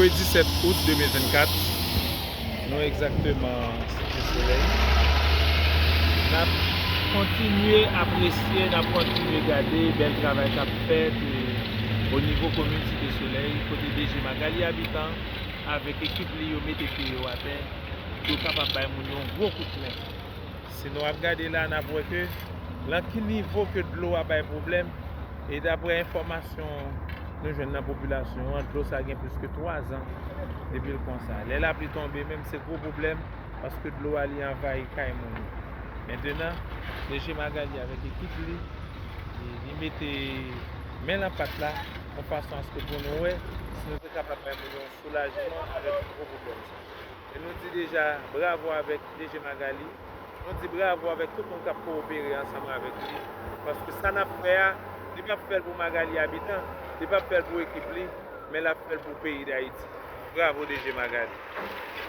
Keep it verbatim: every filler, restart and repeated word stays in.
Disèt out de mil vennkat, nou egzakteman Site Solèy. N ap kontinye apresye, n ap kontinye gade bèl travay k ap fèt, e, o nivo komin Site Solèy, kote D G Magalie Habitant avèk ekip li yo mete pye yo atè pou yo kapab bay moun yo yon gwo kout men. Si nou ap gade la, n ap wè ke lan ki nivo ke dlo a bay pwoblèm, e daprè enfòmasyon nou jwenn nan popilasyon an, dlo sa gen plis ke twa zan depi l konsa. Lè lapli tonbe menm, se gwo pwoblèm, paske dlo a li anvayi kay moun yo. Mentenan, D G Magalie avèk ekip li, li, li mete men lan pat la, yon fason aske pou nou wè si nou te kapab bay moun yo yon soulajman avèk gwo pwoblèm sa. E nou di deja bravo avèk D G Magalie. Nou di bravo avèk tout moun k ap kowopere ansanm avèk li. Paske sa n ap fè a, li p ap fè l pou Magalie Habitant, li p ap fè l pou ekip li, men l ap fè l pou peyi Dayiti. Bravo D G Magalie.